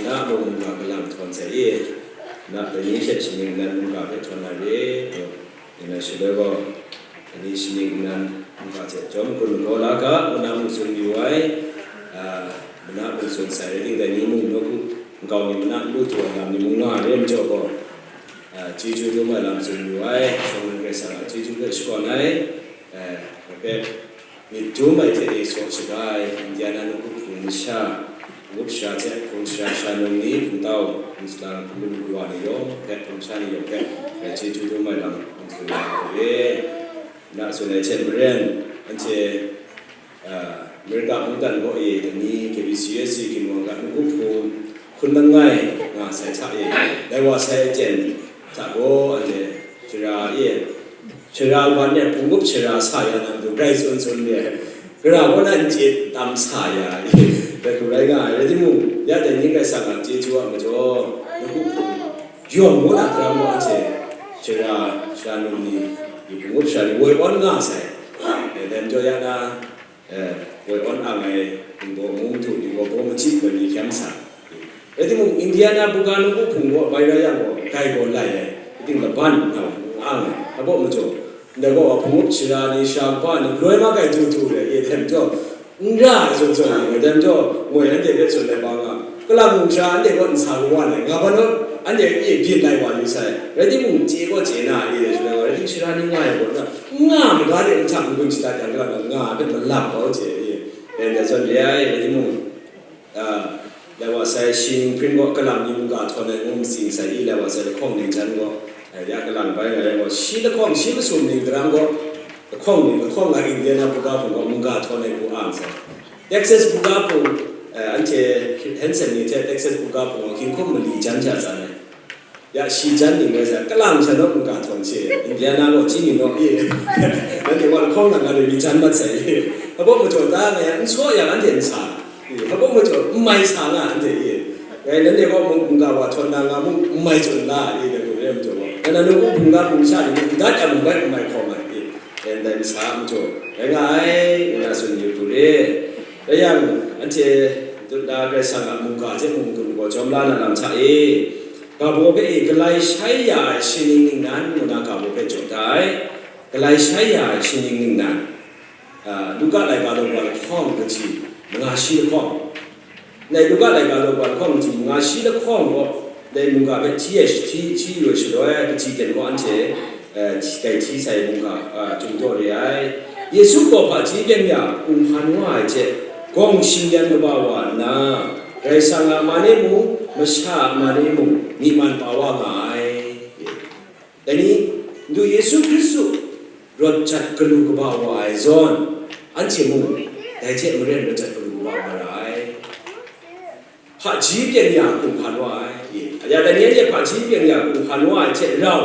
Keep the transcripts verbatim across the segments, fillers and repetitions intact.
Na mung mungga galang htawn sai i, na dai ni hte shaning nnan mungga hpe htawn na re, ngu nna shaloi gaw, dai ni shaning nnan mungga hte jawm gun majaw la ga, ngu na mung tsun yu ai, a, mana mung tsun sai rai ting, dai ni mung nawku nkau mi mana n lu htu ai lam ni mung nga re majaw gaw, a, chyeju dum ai lam tsun yu ai, shawng nnan Karai Kasang a chyeju hpe shakawn ai, a, hpe, myit dum ai hte e saw shaga ai, Indiana nawku hpung masha, Hpung Up Sara hte Hpung Sara sha num ni, hpungtau, hpung salang, hpung lu wa ni yawng hpe, hpung sha ni yawng hpe, dai chyeju dum ai lam n tsun ai hku e. Na tsun ai hte maren, anhte, a, Amerika mungdan kaw e, dai ni K B C S C Ginwang Gat Nawku Hpung hkun langai nga sai hta e, dai wa sai aten hta gaw, anhte shara e, shara ban e, hpung up shara sa ya na matu, grai tsun tsun re ai, gara kaw na n chye tam sa ya ai, dai hku rai nga ai. Rai timung, ya dai ni Karai Kasang a chyeju a majaw, nawku hpung yawng ngu na daram gaw, anhte shara, shara num ni, hpung up shara ni woi awn nga sai. E, dai majaw ya na, e, woi awn ang ai, Ningbaw mung htu, Ningbaw baw machyi hkoi ni hkyam sa. Rai timung, Indiana buga nawku hpung gaw bai rai yang gaw, grai gaw lai ai, rai timung, laban na ang ai, a baw majaw, ndai gaw, hpung up shara ni, shara kaba ni, galoi ma grai du du re, e, dai majaw, n ra ai zawn zawn ni, dai majaw, moi anhte hpe tsun ai ba nga, kalang mung sha anhte gaw n sa kawan ai, nga ban naw, anhte e byin lai wa yu sai, rai timung, chye gaw chye na, e, dai shaloi gaw, rai timung, shara ni nga ai gaw, na, nga maga de mahtang n-gun shadat yang, kalang nga ai hpe malap kau chye, e, dai zawn re ai, rai timung, a, lai wa sai, shi ning hpring gaw kalang ni mungga htawn ai ngu matsing sai i, lai wa sai lahkawng ning jan gaw, a, ya kalang bai nga yang gaw, shi lahkawng, shi masum ning daram gaw, lahkawng ning, lahkawng nga Indiana buga hpung gaw mungga htawn ai hku ang sai. Texas buga hpung, a, anhte Hanson ni hte Texas buga hpung gaw hkying hkum mali jan ja tsan ai. Ya, shi jan ning rai sai, kalang sha naw mungga htawn she, Indiana gaw chyi mi naw, e, nanhte wa lahkawng na nga lu mi jan mat sai, e, hpa baw majaw ta nga yang, n saw yang anhte n sa, e, hpa baw majaw n mai sa nga anhte, e, ngai nanhte gaw mung-, mungga wa htawn na nga mung n mai tsun la, e, dai hku re majaw gaw, ngai na nawku hpung ga hpung sha ni n dat yang mung bai n mai hkawm ai, e, e, ndai masa majaw rai nga ai, ngai na tsun yu hku re. Rai yang, anhte dut na Karai Kasang a mungga hte mung gun gaw jawm la na lam hta e, ga baw hpe e galai shai ya ai shi ning ningnan ngu na ga baw hpe jaw da ai. Galai shai ya ai shi ning ningnan, a, Luka laika daw wa lahkawng kaji manga shi lahkawng, ndai Luka laika daw wa lahkawng kaji manga shi lahkawng gaw, dai mungga hpe hti ai, hti, hti yu ai shaloi, kaji ten gaw anhte, eh, hti, dai hti sai mungga, ah, chyum taw re ai. Yesu gaw hpaji byeng ya kunghpan wa ai hte, gawng shingyan kaba wa nna, Karai Kasang a man e mung, masha a man e mung, myi man pa wa nga ai. Dai ni, Ndu Yesu Hkristu rawt jat galu kaba wa ai zawn, anhte mung dai hte maren rawt jat galu kaba wa ra ai. Hpaji byeng ya kunghpan wa ai, e, ya dai ni anhte hpaji byeng ya kunghpan wa ai hte rau,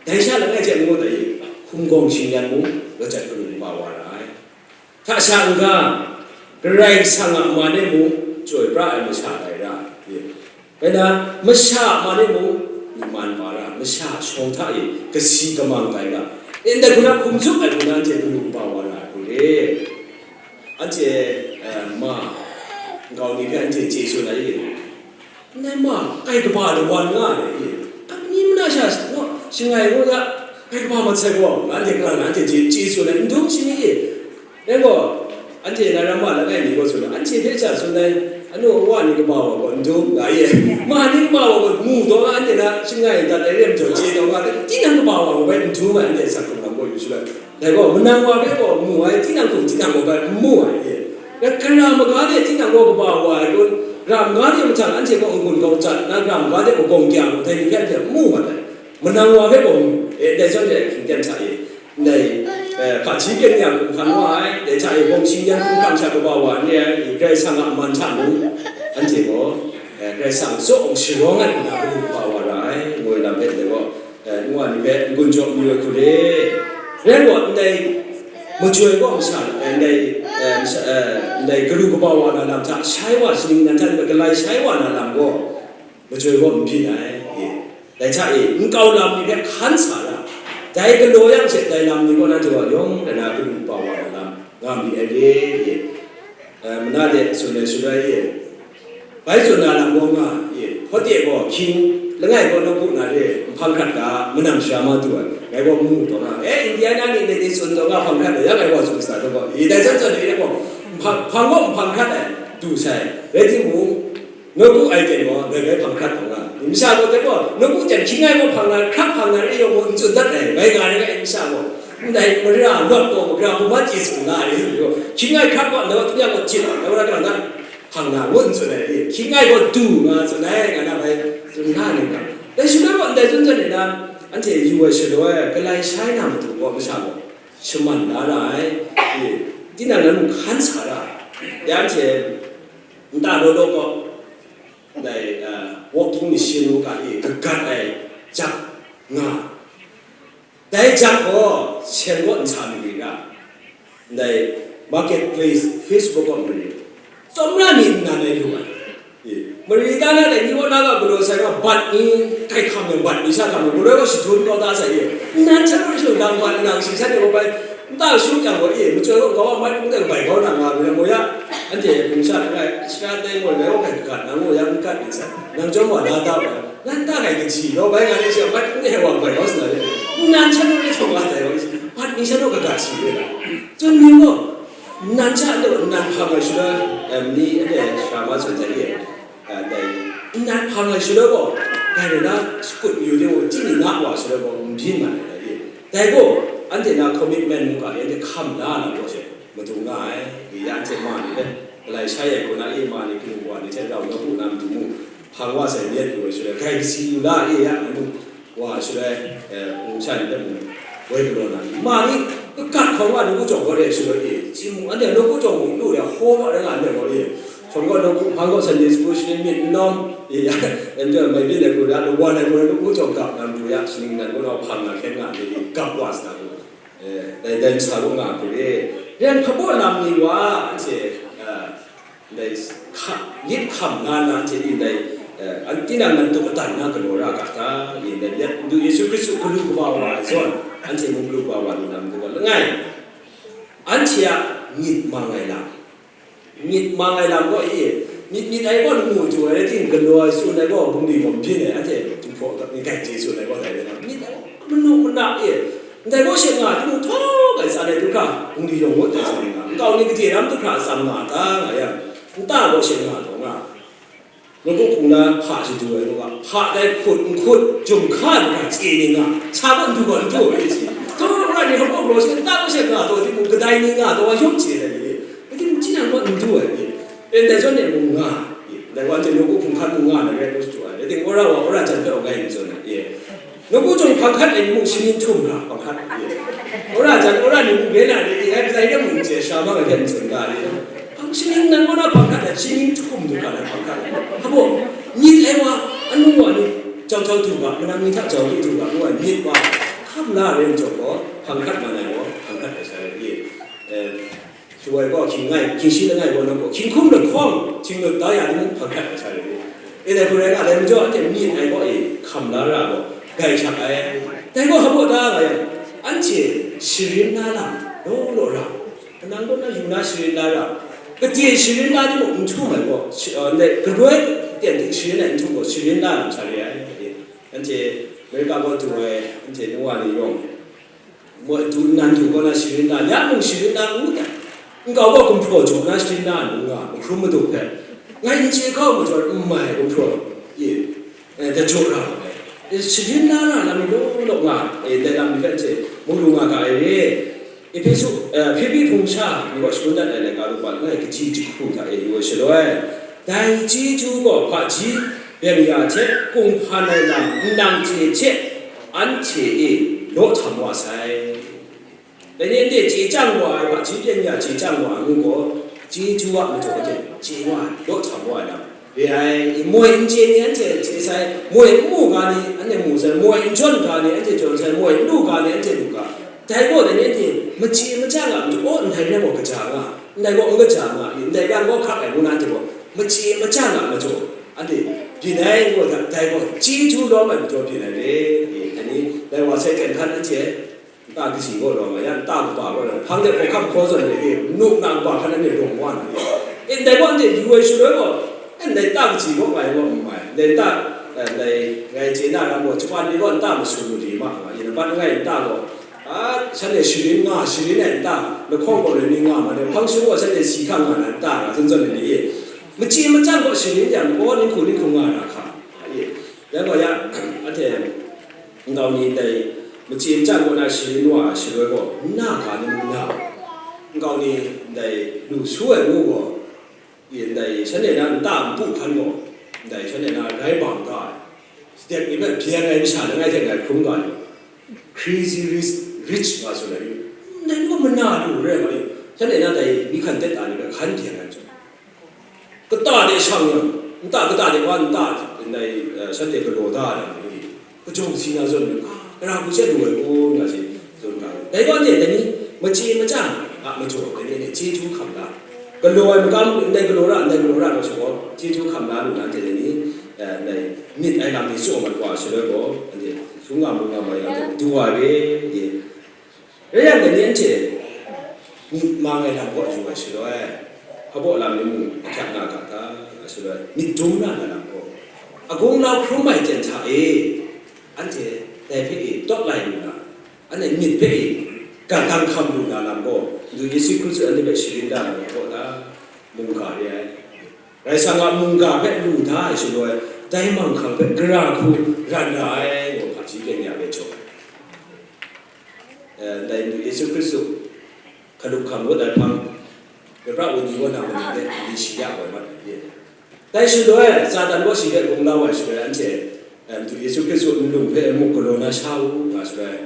dai sha langai hte n-gun ai, hkum gawng shingyan mung rawt jat galu kaba wa ra ai. Hta sha n-ga, Karai Kasang a man e mung chyoi pra ai masha tai ra ai. Rai nna, masha a man e mung myi man pa ra, masha a shawng hta e kasi kamang tai ra. E, ndai hku na hkum tsup ai hku na anhte galu kaba wa ra ai hku re. Anhte, eh, ma, nkau ni hpe anhte chye tsun ai, e. Ndai ma, kai kaba dawan nga ai, e. Akani mana sha, no, shangai ngu ya, kai kaba mat sai gaw, anhte kalang na anhte chye, chye tsun ai, n dum shi ni, e. Dai gaw, anhte na ramma langai mi gaw tsun ai, anhte hpe hta tsun ai, anu awa ni kaba wa gaw n dum nga ye, ma ni kaba wa gaw mu taw nga, anhte na shangai dat ai rem jaw chye taw nga, tinang kaba wa gaw bai n dum ai, anhte asak hkrung lam gaw yu shaloi. Dai gaw, manang wa hpe gaw mu ai, tinang hkum tinang gaw bai n mu ai, e. Dai gara maga de tinang gaw kaba wa ai kun, gara maga de mahtang anhte gaw n-gun kau jat, na gara maga de gaw gawng kya gaw, dai ni hpe anhte n mu mat ai. Manang wa hpe gaw, e, dai zawn de hkying ten hta e, ndai, e, hpaji byeng ya kunghpan wa ai, dai hta e gawng shingyan hkum hkrang sha kaba wa n re ai, Karai Kasang a man hta mung, anhte gaw, e, Karai Kasang zawn sharawng ai hku na galu kaba wa ra ai, ngu ai lam hpe ndai gaw, e, nu wa ni hpe n-gun jaw mayu ai hku re. Rai gaw, ndai majoi gaw masha, e, ndai, e, masha, e, ndai galu kaba wa na lam hta, shai wa, shaning nan hta, galai shai wa na lam gaw, majoi gaw n byin ai, e. Dai hta e, nkau lam ni hpe hkan sa ra, dai galaw yang she, dai lam ni gaw nanhte wa yawng rai na galu kaba wa na lam nga mi ai re, e. Eh, mana de tsun ai shaloi e, Bai tsun na lam gaw nga, e, hpawde gaw hkying langai gaw nawku na re, nhpang hkrat ga, manam shara ma du ai, ngai gaw mu taw nga, e, India na ni dai ni tsun taw nga, hpang hkrat ai, ya ngai gaw tsun sa taw gaw, e, dai zawn zawn ni gaw, nhpang, hpang gaw nhpang hkrat ai, du sai, rai timung, nawku ai ten gaw, ngai bai hpang hkrat taw nga, masha gaw ten gaw, nawku ten hkying ai gaw hpang na, hkrak hpang na re yawng gaw, n tsun dat ai, ngai nga re ai, masha gaw, ndai mara lawt gaw, mara hpung ma chye tsun na re, hkying ai hkrak gaw, ndai wa tung yang gaw, chye, ndai wa na, hpang na ngun tsun ai, e, hkying ai gaw du nga tsun ai, nga na bai tsun nga ni ga. Dai shaloi gaw ndai tsun tsun ni na, anhte yu ai shaloi, galai shai na matu gaw masha gaw shaman la ra ai, e, tinang nan hkan sa ra ai. Ya anhte nta law law gaw, dai, a, walking machine mung ga, e, kagat ai jak nga. Dai jak gaw, seng gaw nsa mari ra, ndai market place, Facebook gaw mari, tsawmra ni nnan ai lu ai. E, mari ta na dai ni gaw na ga galaw sai gaw, bat ni, kai hkam yang bat ni sha hkam yang, galaw gaw shadun kau ta sai e. Nnan sha gaw shadun dang bat ni nang shi sha ni gaw bai, nta shu yang gaw, e, machyoi gaw gaw mat n dai bai kau na nga, gaw ya, anhte bung sha langai, shara dai gaw, bai gaw kai kagat, nang gaw ya n gat ni sai, nang chyawm wa na ta wa. Nan ta ngai kaji, law bai nga ni she, mat n e wa bai wa sa na le. Nan sha naw re htawng wa dai wa, mat ni sha naw kaga shi re la. Tsun ni gaw, nan sha naw, nan hpang ai shaloi, em, ni, e, shara ma tsun dai ye. E, dai, nan hpang ai shaloi gaw, dai re na, shakut mayu de gaw, chyi ni na wa shaloi gaw, n byin nga ai dai ye. Dai gaw, anhte na commitment mung ga, anhte hkam la na gaw she, madung nga ai, ya anhte ma ni le, galai shai ai hku na, e, ma ni, kanu wa ni hte rau na pu na matu mu. Hpang wa sai myit lu ai shaloi, grai kasi lu la e ya, ngu wa shaloi, eh, ngu sha ni hpe mung, woi galaw na, ma ni, kakat hkawng wa nawku jawng gaw re ai shaloi e, si mu, anhte nawku jawng mung lu ya, hkaw ma rai nga ndai gaw e, shawng gaw nawku hpang gaw Sunday school shaning myit n nawm, e ya, anhte mai byin ai hku ya, lawan ai hku ya, nawku jawng gap na matu ya, shaning nan gaw hpang na hkyen nga, e, gap wa sa na gaw. Eh, dai, dai nsa gaw nga hku re. Ren hpabaw lam ni wa, anhte, eh, dai hka, myit hkam na na, anhte ni dai, eh, an, tinang nan tup adan na galaw ra ga ta, ni dai myit, Madu Yesu Hkristu galu kaba wa ai zawn, anhte mung galu kaba wa lu na matu gaw langai, anhte a myit mang ai lam, myit mang ai lam gaw e, myit myit ai gaw lamu chyu ai rai timung, galaw ai tsun ai gaw bungli gaw byin ai, anhte Jinghpaw ni grai chye tsun ai gaw dai rai na, myit ai gaw manu mana e, ndai gaw she nga ai timung, htawng ai tsan ai du hkra, bungli yawng ngut ai tsan ai nga, nkau ni gade ram du hkra atsam nga a ta nga yang, nta gaw she nga taw nga. Nawku hpung na hpa shadu ai gaw, hpa dai hkut, nhkut, jum hka du hkra chye ni nga, sa gaw n du gaw n du ai si. Htawng rai ni hkawk gaw shi nta gaw she nga taw timung, kadai ni nga taw wa yawng chye ai ni. Rai timung, tinang gaw n du ai ni, e, ndai zawn e mung nga, ndai wa hte nawku hpung hkan mung nga na rai, rai shadu ai, rai timung, wora wa, wora jan hpe wa ngai n tsun ai, e, nawku jawng hpang hkat ai ni mung shaning htum hkra hpang hkat, e, wora jan, wora ni mung rai na rai, e, ngai kadai rai mung n chye, sha ma ngai hpe n tsun ga, e, hpang shaning nan kaw na hpang hkat ai, shaning htum du hkra na hpang hkat ai, hpa baw, myit ai wa, anu wa ni, jau jau du ga, manang ni hta jau du ga, ngu ai myit wa, hkam la rai n jaw gaw, hpang hkat man ai gaw, hpang hkat ai sha rai, e, e, Shaloi gaw, hkying ngai, hkying shi langai gaw nawku, hkying hkum lahkawng, hkying lut da ya ni mung hpang hkat ai sha rai. E, dai hku rai nga, dai majaw, anhte myit ai gaw e, hkam la ra gaw, grai shak ai. Dai gaw hpa baw da nga yang, anhte sharin na lam law law ra, kanang kaw na yu na sharin na ra, kade sharin na ni mung n htum ai gaw, shi-, a, ndai galoi ten hte sharin ai n htum gaw, sharin na lam sha re ai. Anhte America gaw du ai, anhte nu wa ni yawng, moi du nnan du kaw na sharin na, ya mung sharin na ngu dat, nkau gaw gumhpraw jaw na sharin na, ngu nga, mahkrum madu hpe, ngai n chye hkau majaw, n mai gumhpraw, e, e, da jaw ra ai. E, sharin na ra lam ni law law nga, e, dai lam ni hpe hte mu lu nga ga ai re. Ehpesu, e, Hpilipi hpung sha ni gaw shangun dat ai laika lup wa langai kaji jahku hta e yu ai shaloi, dai chyeju gaw hpaji byeng ya hte kunghpan ai lam nlang chye hte anhte e law htam wa sai. Dai ni anhte chye chyang wa ai hpaji byeng ya chye chyang wa ai ngu gaw, chyeju a majaw hte chye wa ai, law htam wa ai lam re ai. Moi n chye ni anhte chye sai, moi n mu ga ni anhte mu sai, moi n jawn ga ni anhte jawn sai, moi n lu ga ni anhte lu ga. Dai gaw dai ni anhte machye machyang a majaw, aw, ndai rai gaw kaja nga, ndai gaw n kaja nga, ndai rai gaw hkrak ai ngu na anhte gaw machye machyang a majaw, anhte byin ai ngu ga, dai gaw chyeju lawm ai majaw byin ai re, dai ni, dai wa sai ten hkan anhte nta kaji gaw rawng ai, ya nta kaba gaw rawng, hpang de hkawhkam hkaw zawn de, e, nu na kaba hkan anhte rawng wa na, e, ndai gaw anhte yu ai shaloi gaw, Ndai nta kaji gaw ngai gaw n mai, ndai nta, eh, ndai ngai chye na ram gaw, Japan ni gaw nta masu lu di ma nga, yin abat ngai nta gaw, a, shanhte sharin nga, sharin ai nta, lahkawng gaw rai ni nga ma, dai hpang shung gaw shanhte si hkang nga na nta, nga zawn zawn ai ni, machye machyang gaw sharin yang, gaw ninghku ninghku nga na hka, ye. Yang gaw ya, anhte, nkau ni ndai machye machyang gaw na sharin wa ai shaloi gaw, n na ga ni mung na, nkau ni ndai lu su ai ngu gaw, Ndai shanhte na nta npu hkan gaw, ndai shanhte na rai bang ga ai, stek ni hpe byen ai masha langai hte ngai hkrum ga ai, crazy rich, rich nga tsun ai, ndai ni gaw mana lu rai nga ai, shanhte na dai myi hkan tet ai ni hpe hkan byen ai chyawm, kata de shang yang, nta kata de wa nta, ndai, eh, shanhte galaw da ai ni, Kajawng si na zawn, a, gara hku she lu ai kun, nga shi zawn ga ai. Dai gaw, anhte dai ni machye machyang a majaw, dai ni anhte chyeju hkam da. Galaw ai magam, ndai galaw ra, ndai galaw ra, nga shi gaw, chyeju hkam da lu na, anhte dai ni, eh, ndai myit ai lam ni tsaw mat wa shaloi gaw, anhte sung nga mu nga mai lam du wa re, ye. Rai yang, dai ni anhte myit mang ai lam kaw yu ai shaloi, hpabaw lam ni mung ahkyak nga ga ta, nga shaloi, myit dum na na lam gaw, a gunglau hkrum ai ten hta e, anhte dai hpe e tawt lai lu na, anhte myit hpe e gat dang hkam lu na lam gaw, Madu Yesu Hkristu anhte hpe sharin da ai gaw ta, mungga re ai. Rai sa nga, mungga hpe lu da ai shaloi, dai manghkang hpe gara hku ran ra ai, ngu hpaji keng ya hpe jaw ai. Eh, ndai Madu Yesu Hkristu hkalup hkam rawt ai hpang, Rebra Wenyi kaw na mani hte li shi ya koi mat ai ye. Dai shaloi, Satan gaw shi hpe gunglau ai shaloi, anhte, eh, Madu Yesu Hkristu nlung hpe muk galaw na sha u, nga shaloi,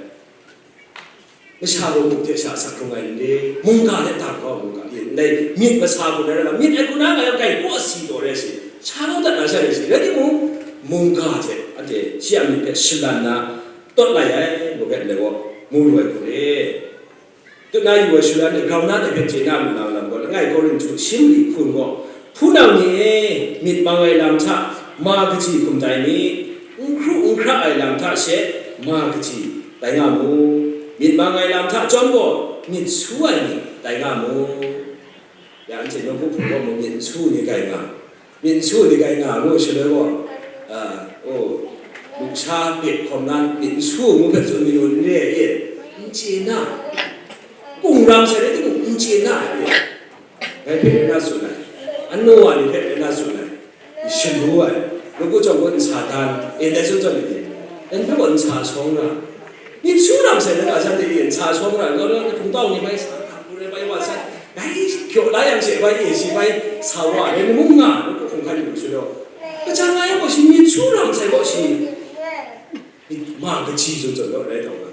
masha gaw muk hte sha asak hkrung ai n re, mungga hte dang kau ai mungga, ye, ndai myit masa hku na rai nga, myit ai hku na nga yang kai kaw si taw re ai shi, sha kau dat na sha re ai shi, rai timung, mungga hte anhte shi a myit hpe shalan na, tawt lai ai, ngu hpe ndai gaw mu lu ai hku re. Tut na yu ai shaloi anhte grau na dai hpe chye na lu na lam gaw, langai Korinhtu shi mali hku gaw, hpunau ni e, myit mang ai lam hta ma kaji hkum tai mi, n hkru n hkra ai lam hta she ma kaji tai nga mu, myit mang ai lam hta chyawm gaw myit su ai ni tai nga mu. Ya, anhte nawku hpung gaw mung myit n su ni kai nga, myit n su ni kai nga ngu shaloi gaw, a, o, lusha myit hkawm na myit n su ngu hpe tsun mayu n re e, n chye na, kung ram sai rai timung, n chye na e, ngai hpe rai na tsun ai, anu wa ni hpe rai na tsun ai, shalu ai, nawku chyawm gaw nsa dan, e, ndai tsun tsun ai ni, dai ni hpe gaw nsa sawng ra, myit su ram sai na ga shanhte e nsa sawng ra, gaw, gaw, hpungtau ni bai sa, hpung rai bai wa sai, Dai hkyaw la yang she bai e shi bai sa wa ai, dai ni mung nga, ngu hkawm hkan yu shaloi, kajang ai gaw shi myit su ram sai gaw shi, myit ma kaji zawn zawn gaw rai taw nga.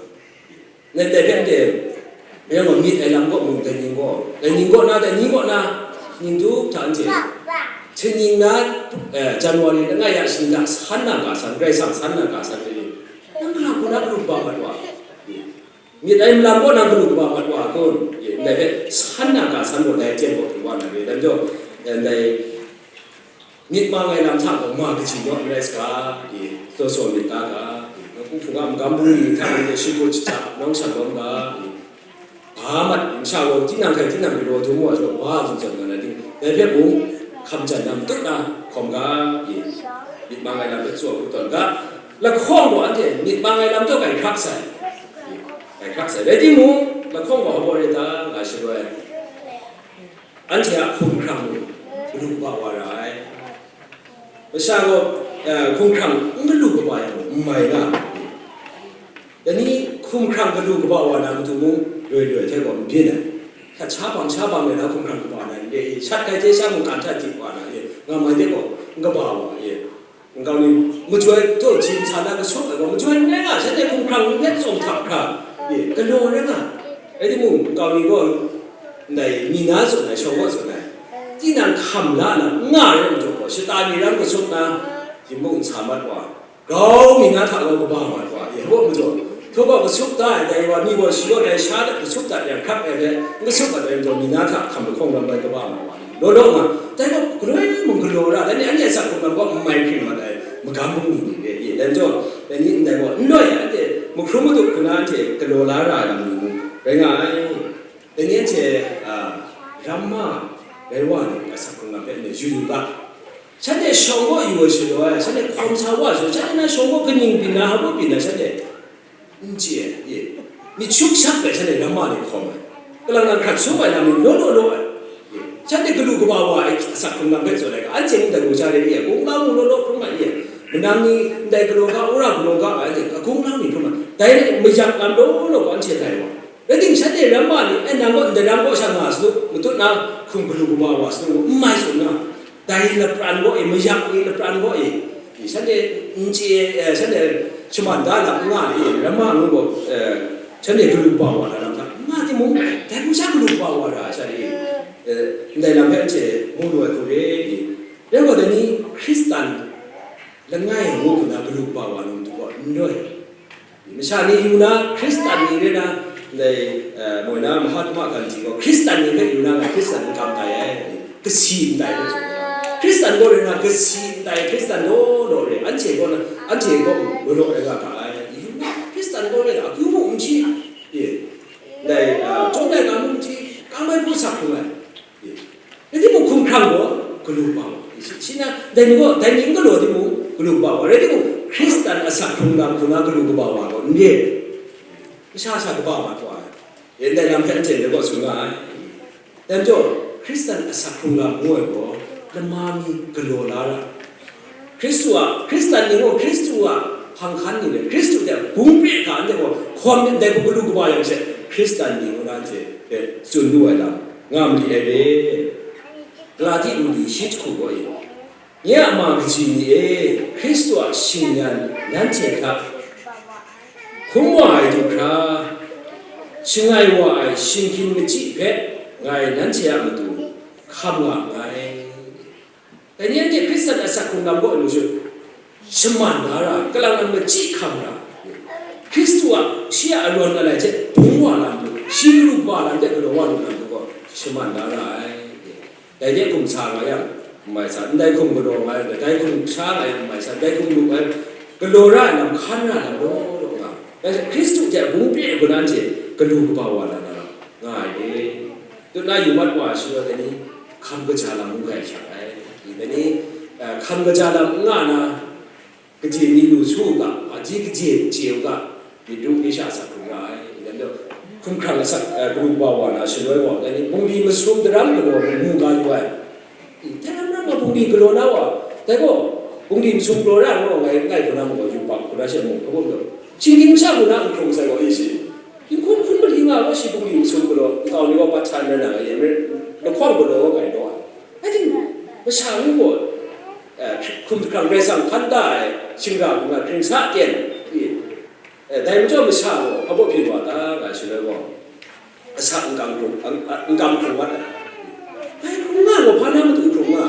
Ngai dai hpe anhte, mayang gaw myit ai lam kaw mung dai ning gaw, dai ning kaw na, dai ning kaw na, ning du hta anhte, hten ning na, eh, January langai ya shi nta san na ga san, Karai Kasang san na ga san re, nang hkra hku na galu kaba mat wa. Myit ai malam kaw na galu kaba mat wa kun? Ndai hpe san na ga san gaw dai aten gaw hpung wa na re, dai majaw, ndai myit mang ai lam hta gaw ma kaji naw n rai saga, taw saw myit ta ga, nawku hpung a magam bungli ni hta e shingkut shata nawng sha lawm ga, ba mat masha gaw tinang hkai tinang galaw dum wa jaw, ba zawn zawn nga na ting, dai hpe mung hkam jan na matut na hkawm ga, myit mang ai lam hpe tsaw hku tawn ga, lahkawng gaw anhte myit mang ai lam taw grai hkrak sai. Grai hkrak sai. Rai timung, lahkawng gaw hpaw re ta nga shaloi, anhte a hkumhkrang mung galu kaba wa ra ai. Masha gaw, eh, hkumhkrang n galu kaba yang gaw, n mai nga. Dai ni hkumhkrang galu kaba wa na matu mung, loi loi hte gaw n byin ai. Shat sha bang, sha bang rai na hkumhkrang kaba na n re i, shat hkai hte sha mungkan hta dik wa na e, nga mai de gaw, n kaba wa e. Nkau ni, majoi taw jin sa na kasup ai gaw, majoi n rai nga, shanhte hkumhkrang n rai tsawm htap hkra, e, galaw rai nga. Rai timung, nkau ni gaw, ndai, mi na tsun ai, shawng gaw tsun ai, tinang hkam la na, n nga rai majaw gaw, shata ni rang kasup na, yin mung n sa mat wa, grau mi na hta gaw kaba mat wa, e, gaw majaw, Hkru gaw kasup da ai dai wa ni gaw shi gaw dai sha de kasup dat yang hkrak ai hpe, n kasup mat ai majaw, mi na hta hkam lahkawng lam bai kaba mat wa ni, law law nga, dai gaw galoi mung galaw ra, dai ni anhte a asak hkrung lam gaw n mai hkring mat ai, magam bungli ni re i, dai majaw, dai ni ndai gaw n loi ai, anhte mahkrum madu hku na anhte galaw la ra ai lam ni mung rai nga ai. Dai ni anhte, a, ramma rai wa ni a asak hkrung lam hpe anhte yu yu ga. Shanhte shawng kaw yu ai shaloi, shanhte hkawm sa wa ai shaloi, shanhte na shawng kaw kaning byin na, hpa byin na, shanhte n chye ai, ye. Myit shuk shak let shanhte ramma ni hkawm ai. Kalang nang hkrat sum ai lam ni law law law ai. Ye. Shanhte galu kaba wa ai asak hkrung lam hpe tsun ai ga, anhte ndai gaw sha re ye, kunglang mu law law hkrum ai ye. Manang ni ndai galaw ga, wora galaw ga ai, anhte kunglang ni hkrum ai. Dai mayak lam law law gaw anhte dai wa. Rai timung, shanhte ramma ni, "E, nang gaw ndai ram kaw sha nga sa nu," matut na hkrung galu kaba wa sa nu, n mai tsun nga. Dai lapran gaw e, mayak ni lapran gaw e, shanhte n chye, eh, shanhte shaman da lam n nga ni, ramma ngu gaw, eh, shanhte galu kaba wa na lam hta n nga timung, dai hpung sha galu kaba wa ra ai sha ni, eh, ndai lam hpe anhte mu lu ai hku re i? Rai gaw, dai ni Hkristan langai ngu hku na galu kaba wa na matu gaw n rai. Masha ni yu na, Hkristan ni rai na, ndai, eh, moi na Mahatma Gandhi gaw, Hkristan ni hpe yu na, ngai Hkristan n kam tai ai, kasi ndai hpe tsun ai. Hkristan gaw rai na, kasi ndai Hkristan law law rai, anhte gaw na, anhte gaw mung galaw rai nga ga ai. Yu na, Hkristan gaw rai na, akyu mung n hti, ye, ndai, ah, chyawm ai ga mung n hti, kam ai hku sa hkrung ai. Rai timung, hkumhkrang gaw galu kaba wa. Shi, shi na, dai ni gaw, dai ni n galaw timung, galu kaba wa. Rai timung, Hkristan asak hkrung lam hku na galu kaba wa gaw n re. Masha sa kaba mat wa ai. Ndai lam hpe anhte ndai gaw tsun nga ai. Dai majaw, Hkristan asak hkrung lam ngu ai gaw, lama mi galaw la ra. Hkristu a, Hkristan ni gaw Hkristu a hpang hkan ni le, Hkristu hte bung pre hkra anhte gaw hkawm myit ndai hku galu kaba yang she, Hkristan ni gaw na hte, eh, tsun lu ai lam nga mali ai re. Galati mali shi jahku gaw e, nye a ma kaji ni e, Hkristu a shingyan nanhte hta hkum wa ai du hkra, shangai wa ai shinggyim machyi hpe ngai nanhte a matu hkam nga nngai. Dai ni anhte Hkristan asak hkrung lam gaw lu shu, shaman na ra, kalang nang machyi hkam ra, Hkristu a, shi a arawn alai hte bung wa lam lu, shi galu kaba lam hte galaw wa lu lam lu gaw, shaman na ra ai. Dai de hkum sa nga yang, n mai sa, ndai hkum galaw nga yang, dai hkum sha nga yang, n mai sa, dai hkum lu nga yang, galaw ra ai lam hkan ra lam law law nga. Dai hte Hkristu hte bung pye ai hku na anhte galu kaba wa na ra nga ai re. Tut na yu mat wa ai shaloi, dai ni hkam kaja lam mung grai hkyak ai. Dai ni, eh, hkam kaja lam n nga na, kaji ni lu su u ga, aji kaji chye u ga, myit ru ni sha asak hkrung ra ai. Dai majaw, hkumhkrang asak, eh, galu kaba wa na shaloi gaw, dai ni bungli masum daram galaw mu nga yu ai. Dai ram ram nga bungli galaw na wa, dai gaw, bungli masum galaw ra ai gaw, ngai, ngai hku na mung gaw, yubak hku na she mung, hpa gaw, shinggyim masha hku na n hkrung sai gaw, e shi. Dinghku hkun mali nga gaw shi bungli masum galaw, nkau ni gaw pat htan rai na nga yen, lahkawng galaw gaw ngai naw ai. Rai timung, masha ngu gaw, eh, hkum hkrang Karai Kasang hkan da ai, shingra hku nga hkring sa ten, i, eh, dai majaw masha gaw, hpa baw byin wa ta, nga shaloi gaw, asak n kam hkrung, n, n kam hkrung mat ai. Dai hkrung nga gaw, hpa na matu hkrung nga,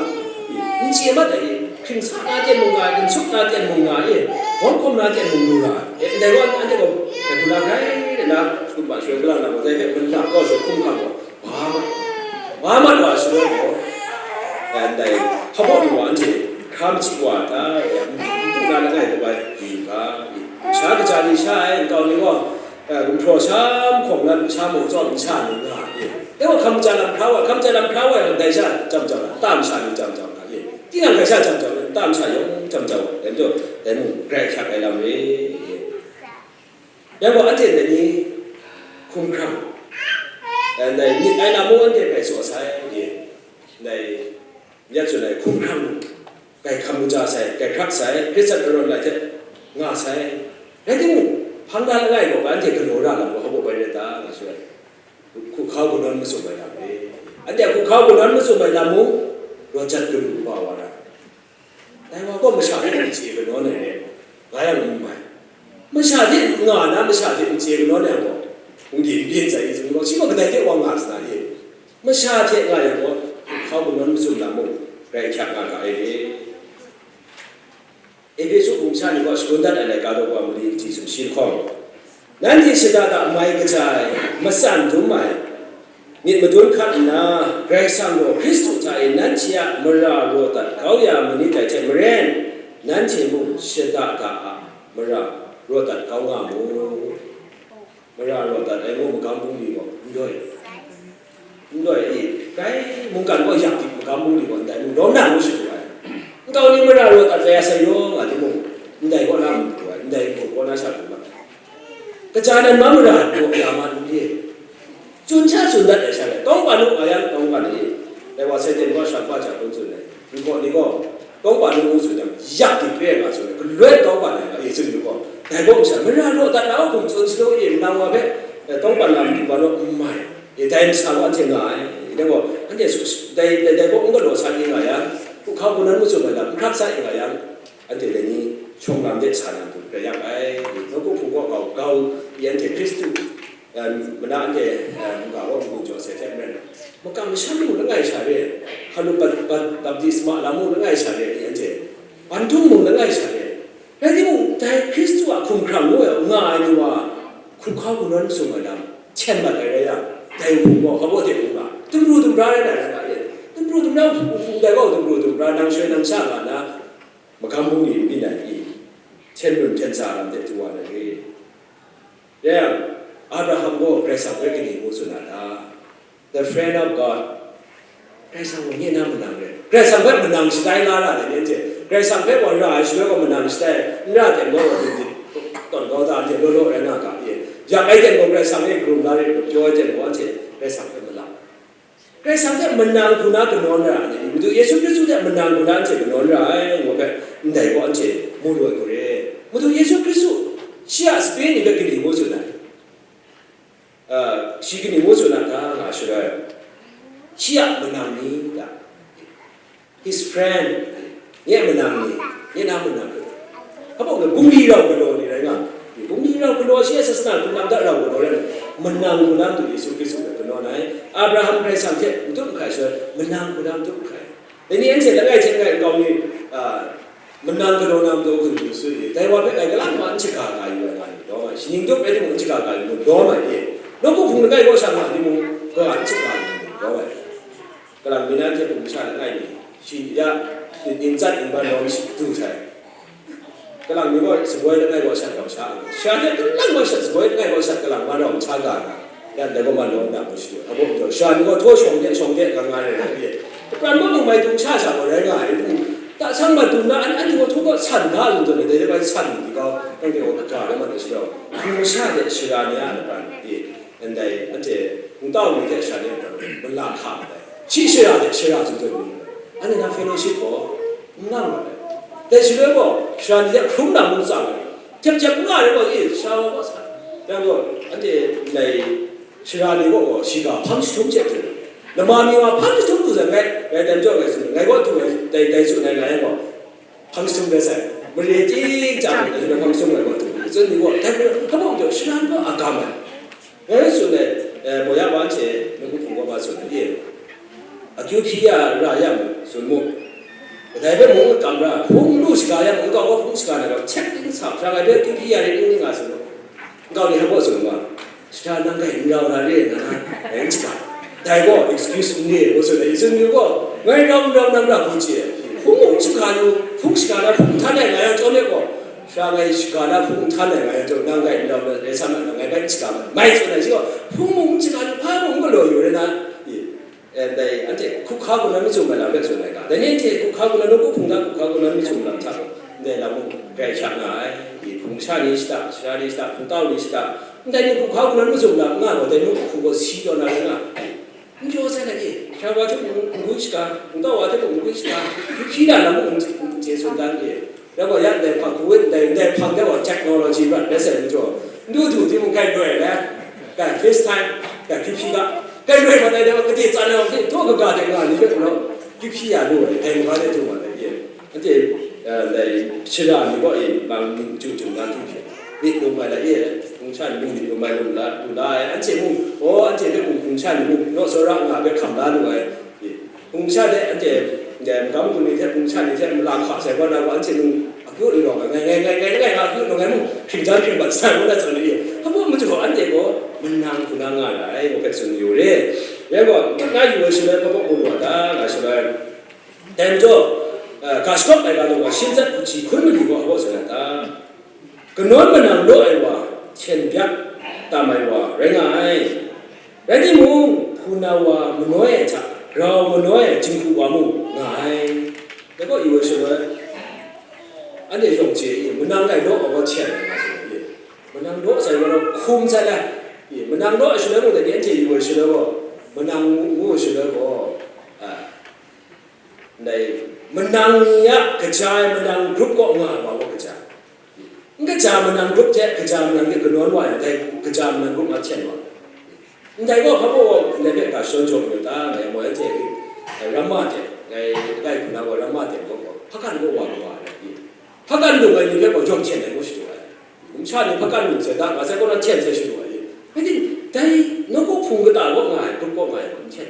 i, n chye mat ai, i, hkring sa na ten mung nga, n sup na ten mung nga, i, hkawm hkawm na ten mung lu ra, e, ndai wa, anhte gaw, dai hku na grai na, shakut ma shaloi, galang na gaw, dai hpe manna kau shaloi hkum hkrang gaw, Wa mat, wa mat wa shaloi gaw, ndai hpa baw ni wa anhte hkra machyi wa ta, n du na langai kaw ai, yu ga, sha kaja ni sha ai, nkau ni gaw, eh, gumhpraw sha mahkawng na lu sha maw tsawm n sha ni nga, e. Dai gaw hkam ja lam hkra wa, hkam ja lam hkra wa yang, dai sha jam jau na, tam sha ni jam jau na, e. Tinang hkrai sha jam jau na, tam sha yawng jam jau ai, dai majaw, dai mung grai hkyak ai lam re, e. Yang gaw, anhte dai ni hkumhkrang, eh, dai myit ai lam mung anhte grai tsaw sai, ye, dai, ya tsun ai hkumhkrang, grai hkam kaja sai, grai hkrak sai, Hkristan arawn lai hte nga sai. Rai timung, hpang na langai gaw, anhte galaw ra lam gaw, hpa baw bai rai ta, nga tsun ai. Hku-, hkau kanawn matsun ai lam re. Anhte a hku hkau kanawn matsun ai lam mung, raw jat galu kaba wa ra. Dai wa gaw masha hte n chye kanawn ai re, nga yang n mai. Masha hte nga na, masha hte n chye kanawn ai gaw, hpung de n byin sai i, zun gaw, shi gaw kadai hte wa nga sa na ye? Masha hte nga yang gaw, hkau kanawn matsun lam mung, grai hkyak nga ga ai re. Ehpesu hpung sha ni gaw shagun dat ai laika daw wa mali kaji sumshi lahkawng, nanhte shada da mai kaja ai, matsan dum ai, myit madun hkat nna, Karai Kasang gaw Hkristu hta e nanhte a mara raw dat kau ya manit dai hte maren, nanhte mung shada da a mara raw dat kau nga mu. Mara raw dat ai ngu magam bungli gaw n doi, n doi i, kai mungkan gaw yak di magam bungli gaw ndai mung lawm na ngu shadu ai. Kau ni mara raw dat ya sai yaw nga timung, ndai kaw na mung pru ai, ndai mung kaw na sha pru ma. Kaja nan ma mara raw ya ma n re. Tsun sha tsun dat ai sha le, tawngpan nu nga yang tawngpan ni, dai wa Satan gaw sha hpa ja kun tsun ai. N gaw ni gaw, tawngpan nu ngu tsun yang, yak di pre nga tsun ai, galoi tawngpan ai nga, e tsun ni gaw, dai gaw masha, mara raw dat na hkum tsun salo e, nang wa hpe, eh, tawngpan na matu ma law, n mai. E, dai masa gaw anhte nga ai. E, dai gaw, anhte su, dai, dai, dai gaw n galaw sa ni nga yang, hku hkau hku nan matsun ai lam, n hkrak sa e nga yang, anhte dai ni shawng lam de sa na matu rai yang ai. Nawku hpung gaw gau, gau, i anhte Hkristu, em, mana anhte, em, ga gaw mung jaw sai hte maren, makam masham mung langai sha re, hkalup bat, bat, baptisma lam mung langai sha re, i anhte, bantung mung langai sha re. Rai timung, dai Hkristu a hkumhkrang ngu ai, nga ai ni wa, hku hkau hku nan tsun ai lam, hten mat ai rai yang, dai hpung gaw, hpa baw de hpung ga, dumru dumra rai na rai nga e. Dumru dumra hpung dai gaw, dumru dumra, nang shoi nang sha nga na, magam bungli n byin ai i, hten run hten sa lam de du wa na re. Rai yang, Abraham gaw Karai Kasang hpe kaning ngu tsun na ta? The friend of God. Karai Kasang gaw nye na manang re. Karai Kasang hpe manang shatai nga ra ai ni anhte. Karai Kasang hpe wa ra ai shaloi gaw manang shatai, n ra ten gaw wa dingding tawn kau da, anhte law law rai nga ga e. Yak ai ten gaw Karai Kasang e karum la re, pyaw ai ten gaw anhte Karai Kasang hpe malap. Karai Kasang hte manang hku na kanawn ra ai ni, Madu Yesu Hkristu hte manang hku na anhte kanawn ra ai, ngu hpe ndai gaw anhte mu lu ai gaw re. Madu Yesu Hkristu shi a sape ni hpe kaning ngu tsun ai? Uh, shi kaning ngu tsun a ta nga shaloi, shi a manang ni ta, his friend, nye manang ni, nye na manang ni, hpa bungli rau galaw ni rai nga, bungli rau galaw shi a sasana hkrung lam hta rau galaw rai, manang hku na matu Yesu Hkristu hpe kanawn ai. Abraham Karai Kasang hte matut mahkai shaloi, manang hku na matut mahkai. Dai ni anhte langai hte langai nkau mi, a, manang galaw na matu hkun hkun sut e, dai wa hpe ngai galang ma n shaga ga yu ai nga ni lawm ai, shaning tup rai timung n shaga ga yu mu lawm ai e, nawku hpung langai kaw sha nga timung, kawa n shaga yu mu lawm ai. Kalang mi na hte hpung sha langai mi, shi ya, ning tsat ning ban lawm shi du sai. Kalang mi gaw shaboi langai gaw shat kau sha, sha hte kalang gaw shat, shaboi langai gaw shat, kalang ma rawng hta ga nga, yan dai gaw man rawng na gaw shadu, a gaw jaw, sha ni gaw htaw shawng de, shawng de, nga nga rai rai ye. Kapran ma mung mai tung sha sha gaw rai nga ai, ta sang ma tung na, an, anhte gaw htaw gaw san ga lu tawn ai, dai bai san ni gaw, anhte gaw kaga rai ma dai shadaw, hpung sha de shara ni a kapran ye, ndai anhte hpung tau ni hte sha ni a kapran, mala hka ma dai, shi shara de shara tsun tawn ni, anhte na fellowship gaw, n nga nngai. Dai shaloi gaw, sara ni hte hkrum na mung tsang ai. Hkyep hkyep n nga ai gaw, e, sara wa gaw sa. Yang gaw, anhte ndai sara ni gaw, gaw, shiga hpang jahtum hte du ai. Lama mi wa hpang jahtum du sai, ngai, ngai dan jaw ngai tsun, ngai gaw du ai, dai, dai tsun ai nga yang gaw, hpang jahtum rai sai. Mare ting chyang ai, hpang jahtum ngai gaw du ai. Tsun ni gaw, dai gaw, hpa mung jaw, sara ni gaw a gam ai. Ngai tsun ai, eh, baw ya wa hte, nawku hpung gaw ma tsun ai, akyu hpyi ya ra yang tsun mu. Kadai hpe mung n kam ra, hpung lu shaga yang, nkau gaw hpung shaga na gaw, hkyep ting sa, hpra ngai hpe akyu hpyi ya rit n nga tsun mu. Nkau ni hpa baw tsun mu, shada nang kai n rau na re, nga na, ngai n shaga. Dai gaw, excuse n re, ngu tsun ai, tsun yu gaw, ngai rau n rau nang ra hku chye. Hpung mung shaga yu, hpung shaga na hpung htan ai nga yang chyawm let gaw, sha ngai shaga na hpung htan ai nga yang chyawm, nang kai n rau na, rai sa ma, nang ngai bai n shaga ma, mai tsun ai, shi gaw, hpung mung shaga yu, hpa mung galaw yu rai na, e, e, dai, anhte hkuk hka hku nan matsun ai lam hpe tsun ai ga, dai ni anhte hkuk hka hku nan, nawku hpung hta hkuk hka hku nan matsun lam hta gaw, ndai lam mung grai hkyak nga ai, e, hpung sha ni shada, sara ni shada, hpung tau ni shada, ndai ni hkuk hka hku nan matsun lam n nga gaw, dai nawku hpung gaw si taw na rai nga ai. N pyaw sai na e, sara wa hte mung n gun shaga, hpung tau wa hte mung n gun shaga, hpyi hpyi na lam mung n chye tsun dan e. Rai gaw, ya ndai hpang, Kuwait ndai, ndai hpang de gaw technology rat rai sai majaw, n du du timung kai loi na, kai FaceTime, kai hpyi hpyi ga, kai loi mat ai de gaw, kade tsan ai wa hte, htaw kaga de nga ni hpe galaw, hpyi hpyi ya lu ai, dai maga de du wa ai e. Anhte, eh, ndai shara ni gaw e, mang ning chyu chyu na hpyi hpyi, myit lum ai la e, hpung sha ni mung myit lum ai lum la, lu la ai, anhte mung, gaw, anhte hpe mung hpung sha ni mung, naw tsawra nga hpe hkam la lu ai, e. Hpung sha de anhte, ndai magam gun ni hte hpung sha ni hte mala hkap sai gaw na gaw, anhte mung akyu n rawng ai, ngai, ngai, ngai, ngai, ngai, nga akyu n rawng ai mung, hkring jan hkring bat sai gaw na tsun ai, hpa mung majaw anhte gaw manang hku na nga ra ai, ngu hpe tsun yu re. Rai gaw, na yu ai shaloi hpa mung mu lu a ta, nga shaloi. Dai majaw, eh, ga shakawp ai ga law, ga shim tsat hpaji hkun mali gaw hpa tsun ai ta? Kanawn manang law ai wa, hten byak tam ai wa rai nga ai. Rai timung, hpunau wa manoi ai hta, grau manoi ai jinghku wa mung nga ai. Dai gaw yu ai shaloi, anhte yawng chye i, manang dai daw ai gaw hten ai nga tsun ai i, manang daw sai gaw hkum sat ai i, manang daw ai shaloi mung dai ni anhte yu ai shaloi gaw, manang ngu, ngu ai shaloi gaw, a, ndai manang ni a kaja ai manang grup kaw nga ai wa gaw kaja. N kaja manang grup hte kaja manang de kanawn wa yang, dai kaja manang grup nga hten wa. Ndai gaw hpa baw gaw ndai hpe ga shawn jaw mayu ta, ngai moi anhte, eh, ramma hte, ngai, ngai hku na gaw ramma hte gaw, hpa kan gaw wa kawa ai, hpa kan lu ai ni hpe gaw yawng hten ai ngu shadu ai. Nsa ni hpa kan lu sai da, nga sai kaw na hten sai shadu ai. Rai timung, dai nawku hpung kata kaw nga ai, grup kaw nga ai, n hten.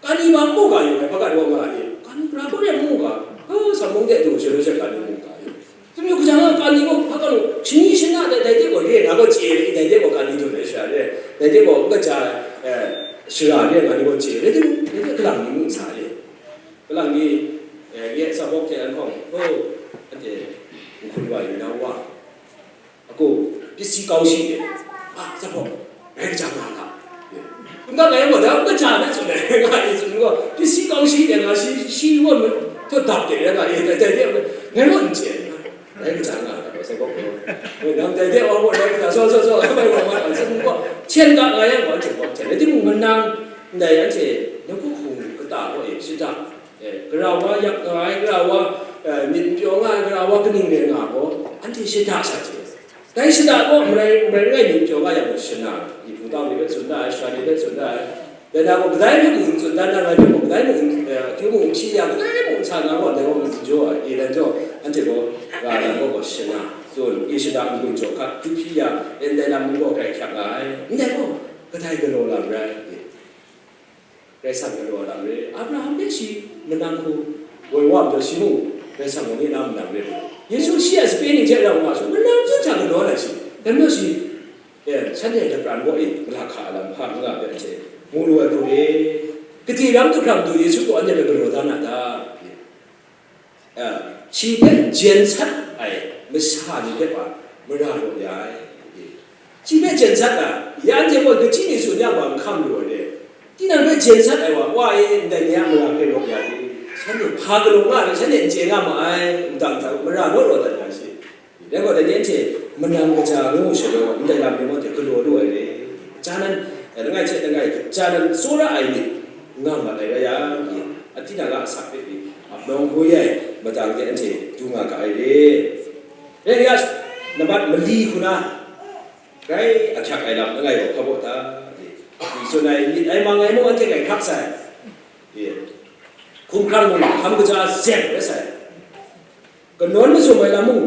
Kani ma n mu ga yu ai, hpa kan gaw nga ai, kani pra gaw re n mu ga, ha, sa mung de du, shadu sha kani mu ga yu. Tumi kaja nga kani gaw hpa kan gaw, shani shana dai, dai de gaw re, nga gaw chye, dai de gaw kani du ai shara re, dai de gaw n kaja, eh, shara re, nga ni gaw chye, dai de, dai de kalang ni mu sa re. Kalang ni, eh, ye sa bawk hte an hkawng, oh, anhte n hkun wa yu na wa. Aku, pisi kau shi de, ah, sa hpawng, rai kaja nga ga. N ga ngai gaw, dai kaja hpe tsun ai, nga e tsun gaw, pisi kau shi de, nga shi, shi gaw, htaw dap de, nga e, dai, dai, dai, ngai gaw n chye, rai kaja nga ga, sa hpawng gaw, ngai nang dai de, wa gaw, rai kaja, so, so, so, ngai gaw, ma, tsun gaw, hten ga nga yang gaw, hten gaw, hten, rai timung, manang, ndai anhte, nawku hpung kata gaw e, shada, eh, gara wa yak nga ai, gara wa, eh, myit n pyaw nga ai, gara wa kaning rai nga gaw, anhte shada sa chye. Dai shada gaw marai, marai langai mi jaw nga yang gaw shana, myi hpung tau ni hpe tsun da ai, shara ni hpe tsun da ai. Dai na gaw kadai hpe mung n tsun dan, na ngai hpe gaw kadai mung, eh, akyu mung n hpyi ya, kadai mung n sa na gaw, dai gaw mung n jaw ai, e dan jaw, anhte gaw, ra dan gaw gaw shana, tsun, e shada n-gun jaw hkat, akyu hpyi ya, e ndai lam mung gaw grai hkyak nga ai, ndai gaw, kadai galaw lam rai, e. Karai Kasang galaw lam re. Abraham hpe shi manang hku woi wa majaw, shi mung Karai Kasang gaw nye na manang re. Yesu shi a sape ni hte rau nga shi, manang tsun hta galaw ai shi. Dai majaw shi, eh, shanhte a lapran kaw e, malak hka a lam hpa n nga ai hpe anhte mu lu ai hku re. Kade ram du hkra matu Yesu gaw anhte hpe galaw da na ta? Ah, shi hpe jen sat ai masha ni hpe wa mara raw ya ai. Shi hpe jen sat na, ya anhte gaw kachyi ni tsun yang wa n hkam lu ai re. Tinang hpe jen sat ai wa, wa e, ndai ni a mara hpe raw ya i, shanhte hpa galaw nga ai, shanhte n chye nga ma ai, ndang hta mara naw raw dat nga shi. Dai gaw, dai ni anhte manang kaja ngu shaloi, ndai lam ni gaw hte galaw lu ai re. Kaja nan, langai hte langai, kaja nan tsawra ai myit nga mat ai rai yang, a tinang a asak hpe pyi, ap nawng hkoi ai, madang de anhte du nga ga ai re. Rai nga, nambat mali hku na, grai ahkyak ai lam langai gaw hpa baw ta? Myi tsun ai, myit ai mang ai mung anhte grai hkrak sai. Hkum hkrang mung, hkam kaja zem rai sai. Kanawn masum ai lam mung,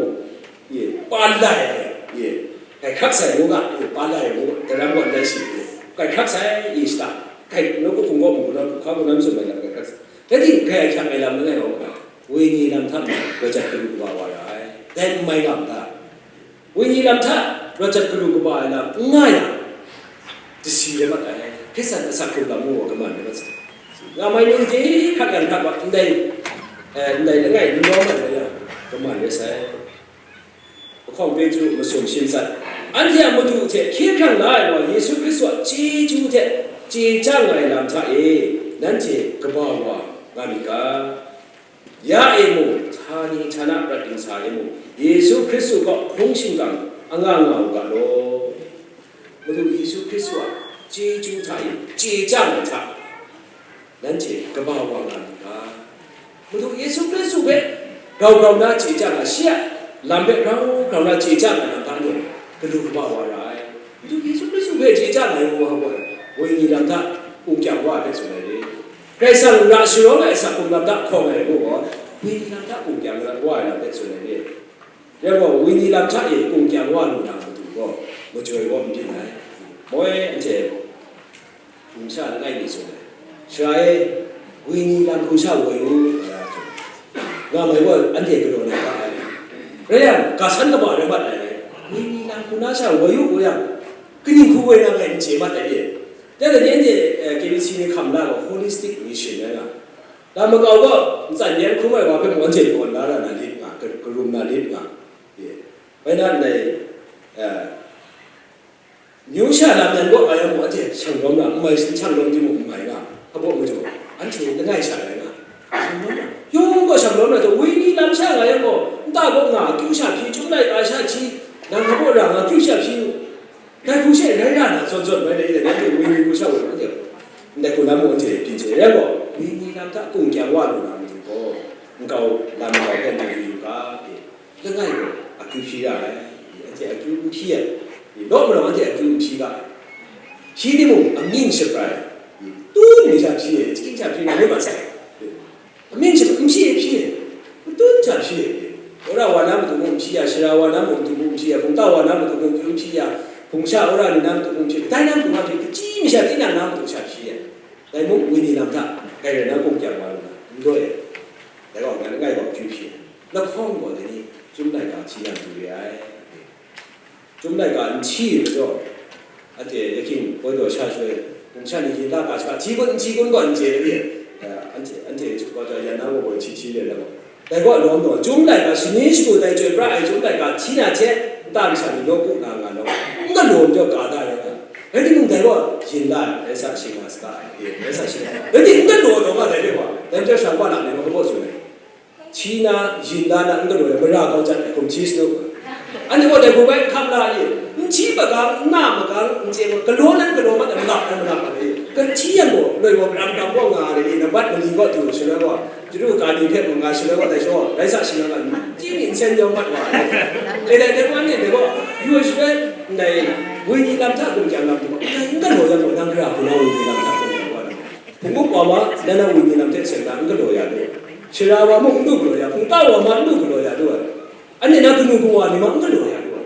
ye, pa lai ai, ye, grai hkrak sai ngu ga, ye, pa lai ai ngu, daram gaw ndai shi, ye, grai hkrak sai, ye, shata, grai, nawku hpung gaw mung, kanawn, hkam kanawn masum ai lam grai hkrak sai. Rai timung, grai ahkyak ai lam langai gaw, wenyi lam hta mung, grai jat galu kaba wa ra ai. Dai n mai nga mu ta? Wenyi lam hta rawt jat galu kaba ai lam n nga yang, dasi rai mat ai. Hkristu a asak hkrung lam mung gaw kaman rai mat sai. Nga mai ni hte hkrat yang hkrat wa, ndai, eh, ndai langai n lawm mat rai yang, kaman rai sai. Lahkawng Petru masum shi matsat, anhte a Madu hte hkye hkrang la ai wa Yesu Hkristu a chyeju hte chye chyang ai lam hta e, nanhte kaba wa nga myit ga. Ya e mung, htani htana prat dingsa e mung, Yesu Hkristu kaw hpung shingkang anga nga u ga law. Madu Yesu Hkristu a chyeju hta e chye chyang ai hta, nanhte kaba wa nga myit ga. Madu Yesu Hkristu hpe grau grau na chye chyang ai, shi a lam hpe grau grau na chye chyang ai lam hta e galu kaba wa ra ai. Madu Yesu Hkristu hpe chye chyang ai wa gaw, wenyi lam hta kungkyang wa ai hpe tsun ai re. Karai Kasang ra sharawng ai asak hkrung lam hta hkawng ai gaw, wenyi lam hta kungkyang wa ai lam hpe tsun ai re. Rai gaw, wenyi lam hta e kungkyang wa lu na matu gaw, majoi gaw n byin ai. Moi anhte, Hpung sha langai mi tsun ai, Sara e, wenyi lam hku sha woi u, nga ra tsun. Nga mai gaw, anhte galaw na ga ai. Rai yang, ga san kaba rai mat ai, wenyi lam hku na sha woi u, ngu yang, kaning hku woi na ngai n chye mat ai e. Dai gaw ni anhte, eh, K B C ni hkam la gaw, holistic mission rai nga. Lam makau gaw, ntsan yan hkrum ai wa hpe mung anhte kawn la ra na lit nga, ka-, karum na lit nga. Ye. Bai na ndai, eh, Amyu sha lam yan kaw nga yang gaw, anhte shang lawm ra, n mai shang lawm timung n mai nga, hpa baw majaw, anhte langai sha rai nga, shang lawm ra, yawng gaw shang Lawm na taw, wenyi lam sha nga yang gaw, nta kaw nga, akyu sha hpyi, Chyum laika sha hti, nang hpa baw ra nga, akyu sha hpyi u. Dai hku she rai ra na zawn zawn bai na, nanhte wenyi hku sha woi nanhte, ndai hku lam mung anhte byin chye rai gaw, wenyi lam hta kung kyang wa lu na matu gaw, nkau lam nkau hpe mu yu ga, e, langai gaw akyu hpyi ra ai, e, anhte akyu n hpyi ai, e, law marawng anhte akyu n hpyi ga ai. Hpyi timung, amying shabrai, e, tun mi sha hpyi ai, chying sha hpyi na rai ma sai. E, Amying chyam n hpyi ai hpyi, matun hta hpyi ai. Wora wa na matu mung n hpyi ya, shara wa na matu mung n hpyi ya, hpungta wa na matu mung n hpyi ya, hpungsha wora ni na matu mung n hpyi, kadai na matu mung n hpyi, kachyi masha tinang na matu sha hpyi ya. Dai mung, wenyi lam hta, grai rai na kung kyang wa lu na, n doi ai. Dai gaw, ngai langai gaw akyu hpyi ai. Lahkawng gaw dai ni, Chyum laika hti na matu re ai. Chyum laika n hti majaw, anhte yahkying poi daw sha shaloi, hpungsha ni yin la ga sha, hti kun n hti kun gaw n chye ai, eh, anhte, anhte gaw yan na gaw gaw hti hti re ai gaw. Dai gaw lawm gaw, Chyum laika shani shagu dai chyoi pra ai Chyum laika hti na hte, nta masha ni nawku na nga nawku, n galaw majaw ka da rai nga. Rai timung, dai gaw yin la ai, rai sa shing nga saga ai, eh, rai sa shing nga. Rai timung, n galaw taw nga dai re wa, dai majaw sha wa na ni gaw gaw tsun ai. Hti na, yin la na, n galaw ai, mara kau jat ai hkum hti sanu. Anhte gaw dai hku bai n hkam la i? N hti magang, n na magang, n chye magang, galaw na n galaw mat ai, malap na malap ai. Kan hti yang gaw, loi gaw, ram ram gaw nga ai, nambat mali gaw du shaloi gaw, chyaru ka ni hpe mung nga shaloi gaw, dai shaw, rai sa shing nga, n chye ni n sen yawng mat wa ai. E dai, dai gaw, anhte dai gaw, yu ai shaloi, ndai, wenyi lam hta kung kyang lam hta, ndai n galaw yang gaw, nang gara hku na wenyi lam hta kung kyang wa na? Hpung up wa ma, na na wenyi lam hte seng na n galaw ya lu ai. Shara wa mung n lu galaw ya, hpungta wa ma n lu galaw ya lu ai. Anhte na kanu kawa ni ma n galaw ya lu ai.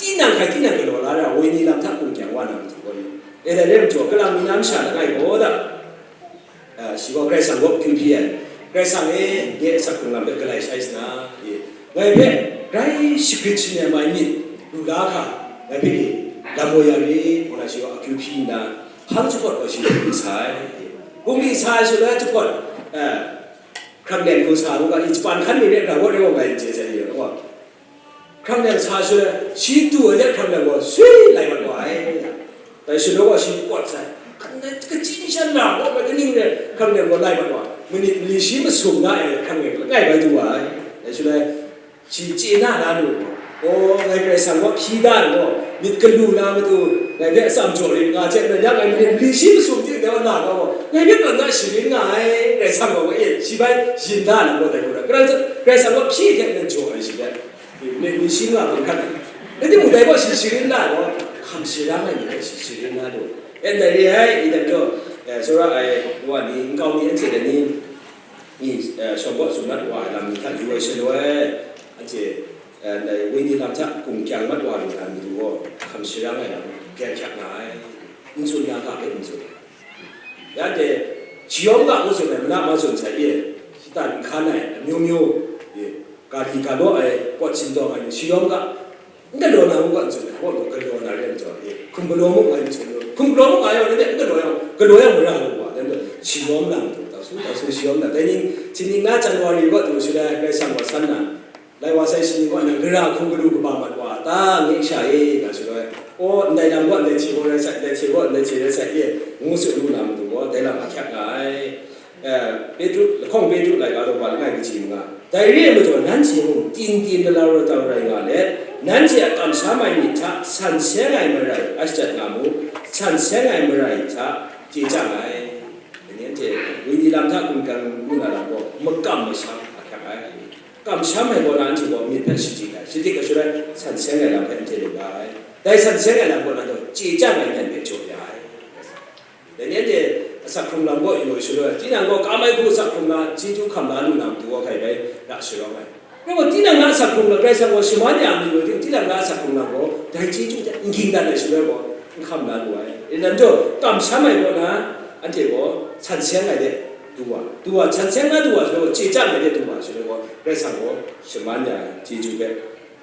Tinang hkai tinang galaw la ra, wenyi lam hta kung kyang wa na matu gaw ni. E dai rai majaw, kalang mi na masha langai gaw da. Ah, shi gaw Karai Kasang gaw akyu hpyi ai. Karai Kasang e, nye a asak hkrung lam hpe galai shai sa na, e, ngai hpe grai shagrit shanel mai myit lu la hkra, ngai hpe e, lam woi ya rit, ngu na shi gaw akyu hpyi nna, hpang jahpawt gaw shi bungli sa ai. Bungli sa ai shaloi jahpawt, eh, hkrang leng hku sa ngu ga, Japan hkan mi re ai hkra, gaw re gaw ngai n chye sai re ai gaw, hkrang leng sa shaloi, shi du ai hte hkrang leng gaw swi lai mat wa ai. Dai shaloi gaw shi pawt sai, hkan dai kachyi shan na gaw, mai kaning re hkrang leng gaw lai mat wa ai. Minit nli shi masum na e hkrang leng langai bai du wa ai. Dai shaloi, shi chye na na lu, gaw, ngai Karai Kasang gaw hpyi da ai gaw, myit galu na matu, ngai hpe atsam jaw rit nga hte maren, ya ngai minit nli shi masum ting dai wa na gaw, ngai hpe tawn na sharin nga ai, Karai Kasang gaw, e, shi bai yin da na gaw dai gaw, Karai Kasang gaw hpyi hte maren jaw ai shi hpe, myit nli shi nga hpang hkan ai. Rai timung, dai gaw shi sharin na gaw, hkam sara ai ni gaw shi sharin na lu. E, ndai re ai, i dan jaw, e, tsawra ai wa ni, nkau ni, anhte dai ni, ni, eh, shawng kaw tsun mat wa ai lam ni hta yu ai shaloi, anhte, eh, ndai wenyi lam hta kung kyang mat wa lu na matu gaw, hkam sara ai lam byan hkyak nga ai. N tsun na ga hpe n tsun ai. Ya de, shayawng ga ngu tsun ai, mana ma tsun sai e, shatan n hkan ai, amyu myu, e, ga li ga law ai, pawt sindawng ai ni, shayawng ga, N galaw na u ga n tsun, hpa gaw galaw na re ai majaw, e, hkum galaw mu nga ai n tsun, hkum galaw mu nga ai yawng, n galaw yang, galaw yang mara lu wa, dan gaw, shayawng na matu, tau su, tau su shayawng na, dai ning, hti ning na January gaw du shaloi, Karai Kasang gaw san na, lai wa sai shi ni gaw nang gara hku galu kaba mat wa ta, ngu sha e, nga shaloi, aw, ndai lam gaw ndai hte gaw rai sai, ndai hte gaw ndai hte rai sai, e, ngu tsun lu na matu gaw, dai lam ahkyak nga ai. Eh, Petru, lahkawng Petru laika daw ba langai kaji manga. Dai re ai majaw, nanhte mung tin tin lala rau tau rai nga let, nanhte a kamsham ai myit hta san seng ai marai a shajat nga mu, san seng ai marai hta chye chyang ai. Dai ni anhte wenyi lam hta kungdawn lu na lam gaw, makam masham ahkyak ai. Kamsham ai kaw na anhte gaw myit hpe shadik ai, shadik ai shaloi san seng ai lam hpe anhte lu la ai. Dai san seng ai lam kaw na gaw, chye chyang ai nyan hpe jaw ya ai. Dai ni anhte asak hkrung lam gaw yu ai shaloi, tinang gaw kam ai hku asak hkrung na chyeju hkam la lu na matu gaw hkai bai ra sharawng ai. Rai gaw, tinang na asak hkrung lam, Karai Kasang gaw shaman ya mayu ai ting, tinang na asak hkrung lam gaw, dai chyeju hte n ging dat ai shaloi gaw, n hkam la lu ai. Rai nna majaw, kamsham ai kaw na, anhte gaw, san seng ai de du wa, du wa, san seng na du wa shaloi gaw, chye chyang ai de du wa shaloi gaw, Karai Kasang gaw shaman ya ai chyeju hpe,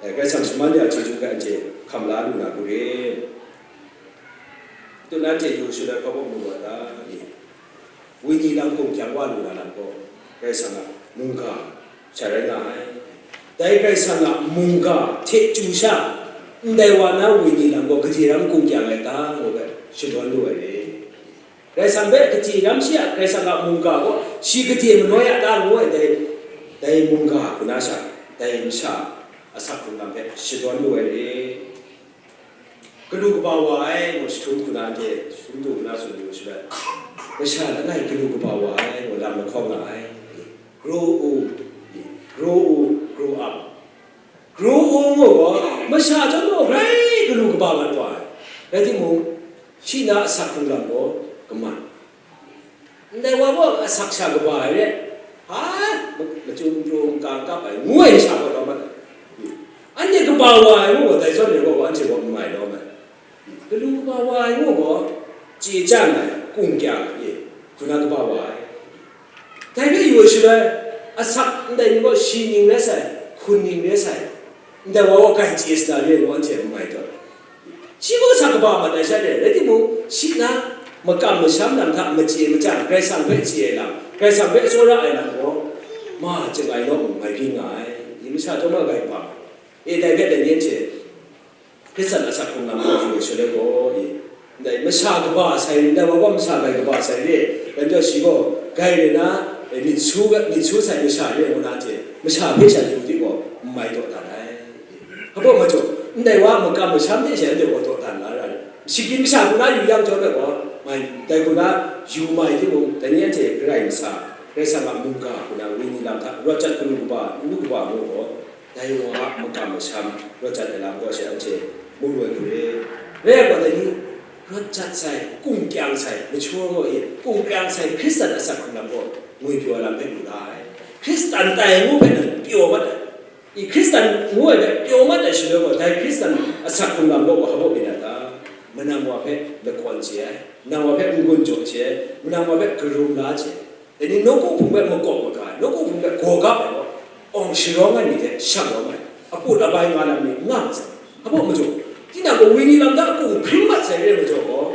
eh, Karai Kasang shaman ya ai chyeju hpe anhte hkam la lu na hku re. Tun anhte yu shaloi hpa baw mu wa ta? Wenyi lam kung kyang wa lu na lam gaw, Karai Kasang a mungga sha rai nga ai. Dai Karai Kasang a mungga hte chyu sha, ndai wa na wenyi lam gaw gade ram kung kyang ai ta, ngu ai, shadawn lu ai re. Karai Kasang hpe gade ram shi a, Karai Kasang a mungga gaw shi gade manoi a ta, ngu ai dai. Dai mungga hku na sha, dai masha asak hkrung lam hpe shadawn lu ai re. Galu kaba wa ai, ngu jahtum hku na de, jahtum du hku na tsun lu shaloi, masha langai galu kaba wa ai, ngu lam lahkawng nga ai. Grow old, grow old, grow up. Grow old ngu gaw, masha chyawm gaw grai galu kaba mat wa ai. Rai timung, shi na asak hkrung lam gaw kamat. Ndai wa gaw asak sha kaba ai re, ha, machyum chyu kang kap ai, ngu ai masha gaw lawm ai. Anhte kaba wa ai ngu gaw, dai zawn e gaw, anhte gaw n mai lawm ai. Galu kaba wa ai ngu gaw, chye chyang ai, kung kyang ai, hku na kaba wa ai. Dai hpe yu ai shaloi, asak ndai ni gaw shi ning rai sai, hkun ning rai sai, ndai wa gaw grai chye sa na re ngu anhte n mai tawn. Shi gaw sa kaba mat ai sha re, rai timung, shi na makam masham lam hta machye machyang, Karai Kasang hpe chye ai lam, Karai Kasang hpe tsawra ai lam gaw, ma chyangai naw mung mai byin nga ai. Masha chyawm a grai hpa, e, dai hpe dai ni anhte Hkristan asak hkrung lam gaw yu ai shaloi gaw, e, ndai masha kaba sai, ndai wa gaw masha grai kaba sai re, rai njaw shi gaw grai rai na, e, myit su, myit su sai masha re ngu na hte, masha hpe sha yu di gaw, n mai dawdan ai. Hpa baw majaw, ndai wa makam masham hte she anhte gaw dawdan la ra ai. Shagrin masha hku na yu yang chyawm ai gaw, mai, dai hku na yu mai timung, dai ni anhte Karai Masa, Karai Kasang a mungga hku na wenyi lam hta rawt jat galu kaba, n gu kaba ngu gaw, dai wa a makam masham rawt jat ai lam gaw she anhte mu lu ai hku re. Rai yang gaw, dai ni rawt jat sai, kung kyang sai, mature gaw e, kung kyang sai, Hkristan asak hkrung lam gaw ngwipyaw ai lam hpe lu la ai. Hkristan tai ngu hpe nan pyaw mat ai. I Hkristan ngu ai hpe pyaw mat ai shaloi gaw, dai Hkristan asak hkrung lam gaw wa hpa baw byin ai ta? Manang wa hpe lakawn chye ai, manang wa hpe n-gun jaw chye ai, manang wa hpe karum la chye ai, dai ni nawku hpung hpe makawp maga ai, nawku hpung hpe gaw gap ai gaw, awng sharawng ai ni hte shang lawm ai, aput abai nga lam ni nga mat sai. Hpa baw majaw, tinang gaw wenyi lam hta kung hpring mat sai re majaw gaw,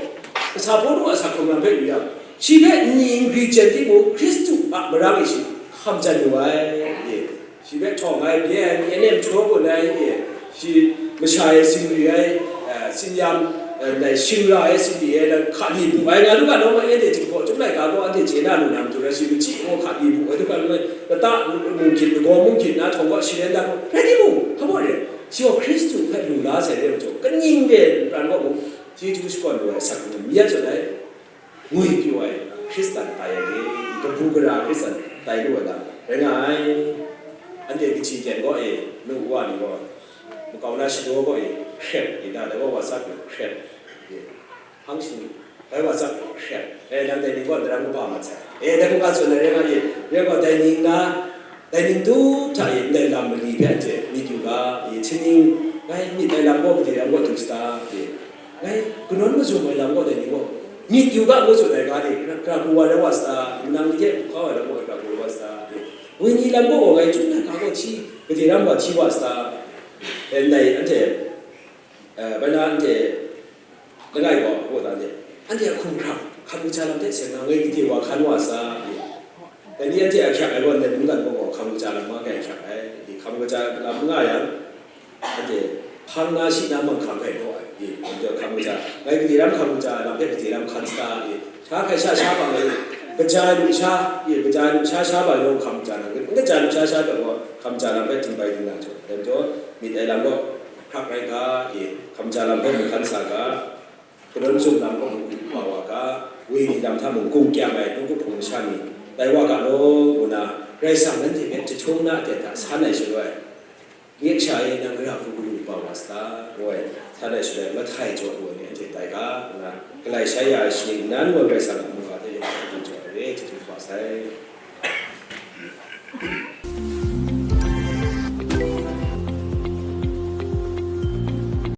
kasa Pawlu a asak hkrung lam hpe yu yang, shi hpe ni n gri chyen timung, Hkristu a marang e shi hkam jan lu ai, e, shi hpe htawng ai, byen ai, ni anem htaw gun ai, e, shi masha e singri ai, e, tsin-yam, e, ndai shingra ai, singri ai, dan hka li bu ai, nga lu ga, nawng anhte Jinghpaw Chyum laika gaw anhte chye na lu na matu rai, shi machyi gaw hka li bu ai, du ga, lata munggyit, lagaw munggyit na htawng gaw, shi len dan gaw, rai timung, hpa baw re, shi gaw Hkristu hpe lu la sai re majaw, kaning de pran gaw mung, chyeju shakawn lu ai asak hkrung myit tsun ai. Ngwi pyaw ai Hkristan tai ai re, kabu gara Hkristan tai lu ai lam rai nga ai. Anhte kaji ten gaw e, nu wa ni gaw, makau na shadaw gaw e, hkrep, e, na, dai gaw WhatsApp e, hkrep, e, hpang shing, dai WhatsApp e, hkrep, e, nang dai ni gaw daram kaba mat sai, e, dai hku nga tsun ai rai nga e, rai gaw dai ning na, dai ning tup hta e ndai lam mali hpe anhte myit yu ga, e, hti ning, ngai myit ai lam gaw gade ram gaw du sata, e, ngai kanawn mazum ai lam gaw dai ni gaw myit yu ga, ngu tsun ai ga, e, hkra hkra hku wa rai wa sata, manang ni hte hku hkau ai lam gaw hkra hkra hku wa sata, e, wenyi lam gaw ngai chyum na ga gaw hti, gade ram gaw hti wa sata, e, ndai anhte, e, bai na anhte, langai gaw, gaw da de, anhte a hkumhkrang, hkam kaja lam hte seng na, ngai gade wa hkan wa sa, e, dai ni anhte a hkyak ai gaw, ndai mungdan gaw gaw, hkam kaja lam nga ngai hkyak ai, e, hkam kaja lam nga yang, anhte hpang na shi na manghkang hkai taw ai, e, anhte hkam kaja, ngai gade ram hkam kaja lam hpe gade ram hkan sa, e, sha hkai sha sha bang ai, kaja ai lusha, e, kaja ai lusha sha bang yawng hkam kaja na, n kaja ai lusha sha gaw hkam kaja lam hpe tingbai ting na jaw, dan jaw, myit ai lam gaw, hkrak rai ga, e, hkam kaja lam hpe mung hkan sa ga, kanawn mazum lam gaw mung wa wa ga, wenyi lam hta mung kung kyang ai, nawku hpung masha ni, tai wa ga law, ngu na, Karai Kasang nanhte hpe jahtum na aten hta san ai shaloi, myit sha e nang gara hku galu kaba wa sata, ngu ai, san ai shaloi, mahtai jaw lu ai ni anhte tai ga, ngu na, galai shai ya ai shaning nan ngu ai Karai Kasang a mungga hte yawng hkra du jaw ai re, jahtum kaba sai.